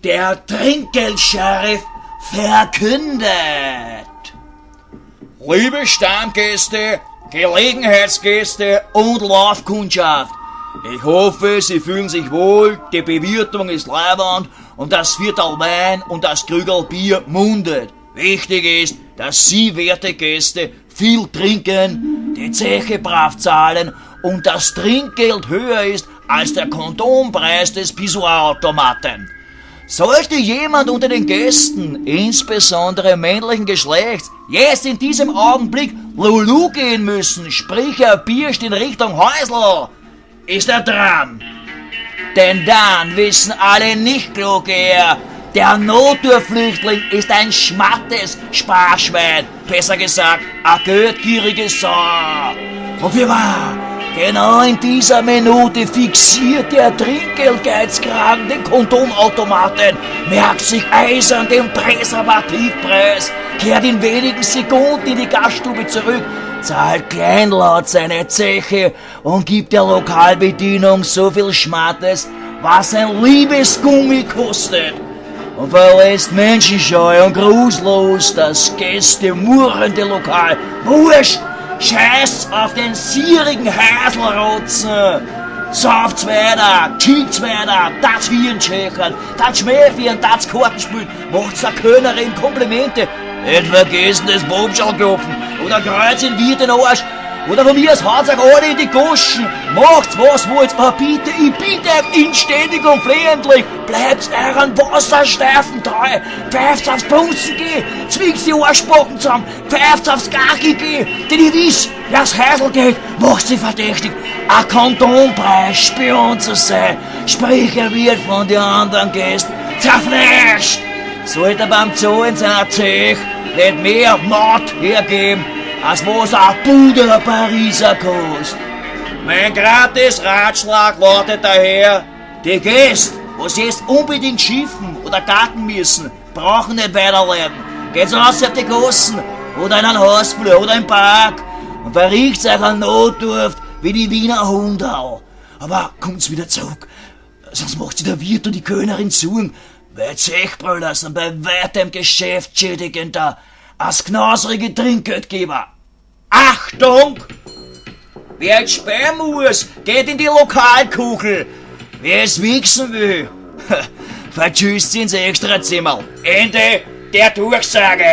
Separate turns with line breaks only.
Der Trinkgeld-Sheriff verkündet. Liebe Stammgäste, Gelegenheitsgäste und Laufkundschaft, ich hoffe, Sie fühlen sich wohl, die Bewirtung ist leiwand und das Viertel Wein und das Krügerl Bier mundet. Wichtig ist, dass Sie, werte Gäste, viel trinken, die Zeche brav zahlen und das Trinkgeld höher ist als der Kondompreis des Pissoirautomaten. Sollte jemand unter den Gästen, insbesondere männlichen Geschlechts, jetzt in diesem Augenblick Lulu gehen müssen, sprich er pirscht in Richtung Häusl, ist er dran. Denn dann wissen alle Nicht-Klogeher, der Notdurftflüchtling ist ein Schmattes Sparschwein, besser gesagt, a geldgierige Sau. Und fürwahr, genau in dieser Minute fixiert der Trinkgeldgeizkragen den Kondomautomaten, merkt sich eisern den Präservativpreis, kehrt in wenigen Sekunden in die Gaststube zurück, zahlt kleinlaut seine Zeche und gibt der Lokalbedienung so viel Schmattes, was ein Liebesgummi kostet. Und verlässt menschenscheu und grußlos das gästemurrende Lokal. Wurscht! Scheiß auf den sierigen Haselrotzen! Sauft's weiter, kickt's weiter, das Hirnschächern, das Schmähfieren, das Kartenspielen, macht's der Könnerin Komplimente, nicht vergessen das Bobschalklopfen oder kreuz in Wirt den Arsch, oder von mir aus haut's euch alle in die Goschen, macht's was wollt, aber bitte, ich bitte euch inständig und flehentlich, bleibt's euren Wassersteifen treu, pfeift's aufs Punzen geh, zwickt's die Arschbacken zusammen, pfeift's aufs Gacki geh, denn ich wiss, wer's Häusl geht, macht sie verdächtig, a Kondompreis Spion zu sein, sprich er wird von den anderen Gästen zerfleischt. Sollte er beim Zahlen seiner Zech nicht mehr Mord hergeben, als was a Puder Pariser kostet. Mein gratis Ratschlag lautet daher, die Gäste, was jetzt unbedingt schiffen oder garten müssen, brauchen nicht weiterleben. Geht's raus auf die Gassen oder in einen Hausflur oder im Park und verriecht's euch an Notdurft wie die Wiener Hundau. Aber kommt's wieder zurück, sonst macht sich der Wirt und die Könnerin Sorgen, weil Zechbrüller sind bei weitem geschäftsschädigender als knausrige Trinkgeldgeber. Achtung! Wer jetzt speien muss, geht in die Lokalkuchel. Wer es wichsen will, vertschüsst ins Extrazimmer. Ende der Durchsage.